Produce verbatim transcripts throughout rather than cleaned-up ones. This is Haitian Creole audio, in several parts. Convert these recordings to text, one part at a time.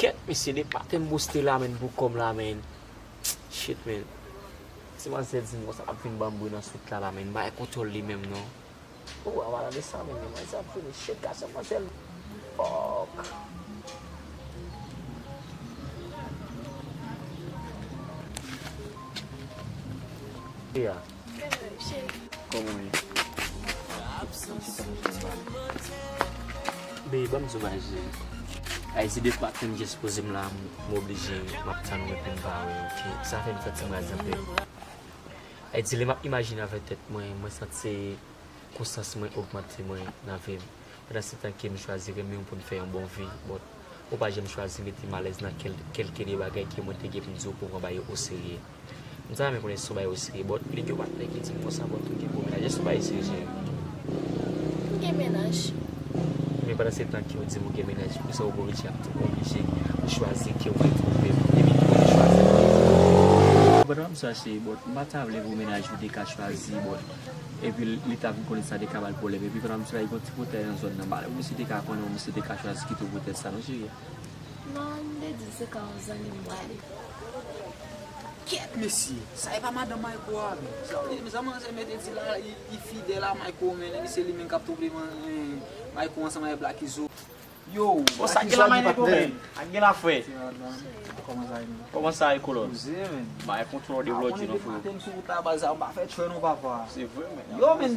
Kèt, mesye, depi maten m poste la, menn, pou kòm la, menn. Shit, menn. Ti manzè di m konsa, l ap vin ban m bri nan sout la, la, menn. M pa gen kontwòl li menm, non. Oh, a pa la de sa, menn, men manzè ap fini. Shit, gason manzè. Fuck. Yeah. Kòman w ye? Baby, ban m di w bagay, cheri. Ayiti, depi maten m jis poze m la, m, m oblije, m ap tann ou epi m pa wè, ok? Sa fè m santi m raz anpil. Ayiti, lè m ap imajine avèk tèt mwen, mwen santi konsyans mwen ogmante mwen nan vi m. Pandan se tan ke m chwazi renmen w pou n fè yon bon vi, but ou pa janm chwazi mete m alèz nan kèl, kèlke de bagay ke mwen te gen pou m di w pou w pran bagay yo oserye. M ta renmen konnen si w bay oserye, but li gen yon patnè ki di m konsa, but ou gen gwo mennaj. Èske w bay serye, cheri? M gen mennaj. Men pandan se tan ke w di m ou gen mennaj, poukisa w oblije ap, oblije ou chwazi ke w vle twonpe m, epi ke w vle chwazi m? Ou konprann sa, cheri, but m pa ta vle pou mennaj ou te ka chwazi, but epi li ta vin konnen sa te ka ba l pwoblèm. Epi pandan m sou la, li gen yon ti pwotèj nan zòn nan. M pa vle pou misye te ka konnen, misye te ka chwazi kite w pwotèj sa, non, cheri. Non, m te di l se ka yon zanmi m prale. Kèt, mesye! Sa e pa madanm Mayko a, men. Sa vle di, sa manzè mete di la, li, li fidèl a Mayko, men, se li menm k ap twonpe man, eh, Mayko ansanm avèk Black Izo. Yo, Black Izo a gen patnè. Ak gen la, frè. Kòman sa ye, men? Kòman sa ye, kolòn? Poze, men. Ba, e kontwòl de blòdye, non, frè. Maten m sou wout la, baz, sa m pa fè tchwè, non, papa. Se vre, men. Yo, men.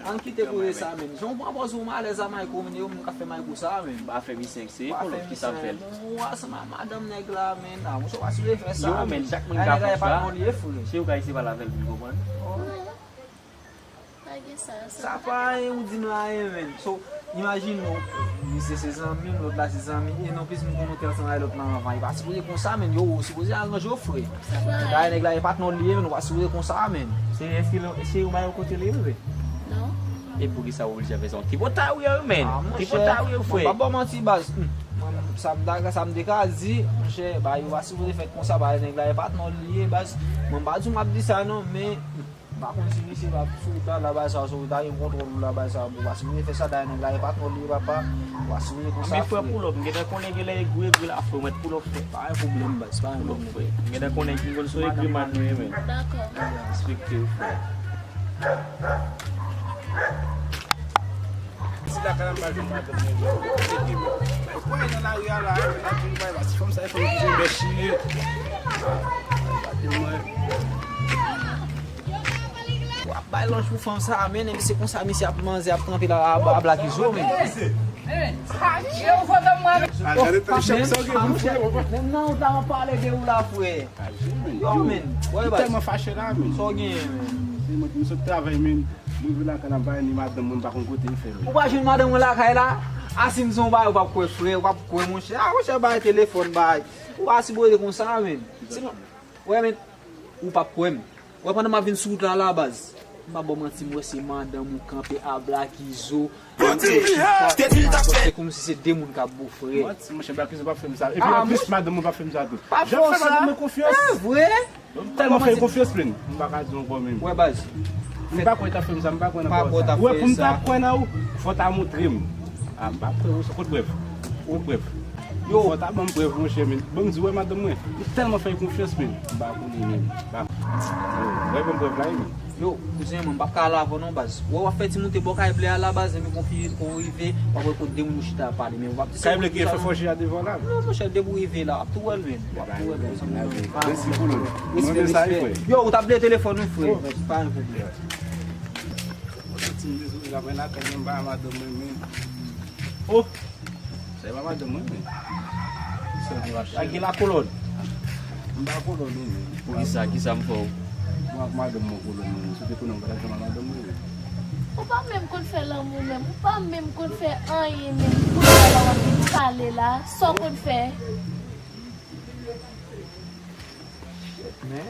Ann kite koze sa, men. Jan w pran pòz ou malèz a Mayko, men, yo, menm k ap fè Mayko sa, men. Ba, fè misye sere, kolòn, ki sa l fè l? Ou ansanm ak madanm nèg la, men. A, monchè, w pa sipoze fè sa, men. Yo, men, chak moun ka fè sa. Nèg la e patnè w li ye, frè. Se ou ka eseye pale avè l pou l konprann. Pa gen sa, sa. Sa pa anyen ou di m la, anyen, men. So, imajine w, misye se zanmi m, lòt la se zanmi, e non plis m konnen w te ansanm ak lòt lan anvan. E pa sipoze konsa, men. Yo, ou sipoze al ranje w, frè. Sa pa anyen. Dayè nèg la e patnè w li ye, men, ou pa sipoze konsa, men. Se, èske l, se ou bay yon kote li ye, vre? Non. E poukisa ou oblije fè sa? Tripotay ou ye, men. Tripotay ou ye, frè. Mwen pa ba w manti, baz. Hmm. Mwen, sa m ta, sa m te ka di, monchè, bagay yo pa sipoze fèt konsa, bagay nèg la e patnè w li ye, baz. Mwen pa di w m ap di sa, non, men. M pa konn si misye pa sou wout la, la baz sa, sou wout la, gen kontwòl ou la baz sa, ou pa sipoze fè sa, dayè nèg la e patnè w li ye, papa, ou pa sipoze konsa, frè. Men frè, pull up, m gentan konnen genlè egri, egri la, frè, ou mèt pull up, frè. Pa gen pwoblèm, baz, pa gen pwoblèm. Pull up, frè. M gentan konnen ki konn sou egri man nou ye, men. Dakò. Respekte w, frè. Si lakay la m pa jwenn madanm mwen, men kote ke mwen bay pway nan lari a la, men ap vin bay, ti fanm sa, e fanm ki jwenn bèch li ye. Madanm mwen. W ap bay lonj pou fanm sa a, men, epi se konsa misye ap manzè ap tranpe la a, a Black Izo, men. Ah, gade tan chèf sa w gen pou m fè, papa. Menm nan wout la, m ap pale de ou la, frè. Yo, men. M tèlman fache la, men. Sa w genyen, men? Se mwen ki m sot travay, men. M rive lakay la, m pa ni madanm mwen, m pa konn kote l fè, men. Ou pa jwenn madanm mwen lakay la? A, si m di w bagay, ou p ap kwè, frè, ou p ap kwè, monchè. A, monchè, bay telefòn, bay. Ou pa sipoze konsa, men. Sinon, wè, men, ou p ap kwè m. Wè, pandan m ap vin sou wout la, la, baz, m pa ba w manti, m wè se madanm ou kanpe a Black Izo. Se kòmsi se de moun k ap bo, frè. Manti, monchè, Black Izo p ap fè m sa. Epi anplis, madanm mwen p ap fè m sa tou. Jan m fè madanm mwen konfyans. E vre? M tèlman fè l konfyans, men. M pa ka di w ankò, men. Wè, baz. M pa kwè l t ap fè m sa, m pa kwè nan pawòl sa. Ou wè, pou m ta kwè nan ou, fò w ta montre m. A, m pa kwè, ou, kot prèv? Kot prèv? Yo. Fò w ta ban m prèv, monchè, men. Ban m di, wè, madanm mwen. M tèlman fè l konfyans, men. M pa konnen, men. M pa, yo, wè, ban m prèv la, wi, men. Yo, kouzen mwen, m p ap ka al avè w non, baz. Wè, w ap fè ti moute bò kay ble a la, baz, men kon fi, kon rive, w ap wè kot de moun yo chita ap pale, men w ap di se kay ble ki fè fòje a devan la. Non, monchè, depi w rive la, w ap tou wè l, men. W ap tou wè l, men. Mèsi pou nou. Respè, respè. Yo, ou t ap bliye telefòn ou, frè. Pa gen pwoblèm. Mwen santi m dezole la, mwen lakay mwen, m pa madanm mwen, men. Oh! Sa e pa madanm mwen, men. Sa ki mache? Ak gen la kolòn. M pa kolòn, non, men. Poukisa? Kisa m fè w? Mwen ak madanm mwen kolòn, men. Si w te konnen, w pa t ap janm ak madanm mwen, men. Ou pa menm konn fè lanmou, menm. Ou pa menm konn fè anyen, menm. Kounye a la, w ap vin pale la. Sa w konn fè? Shit, man.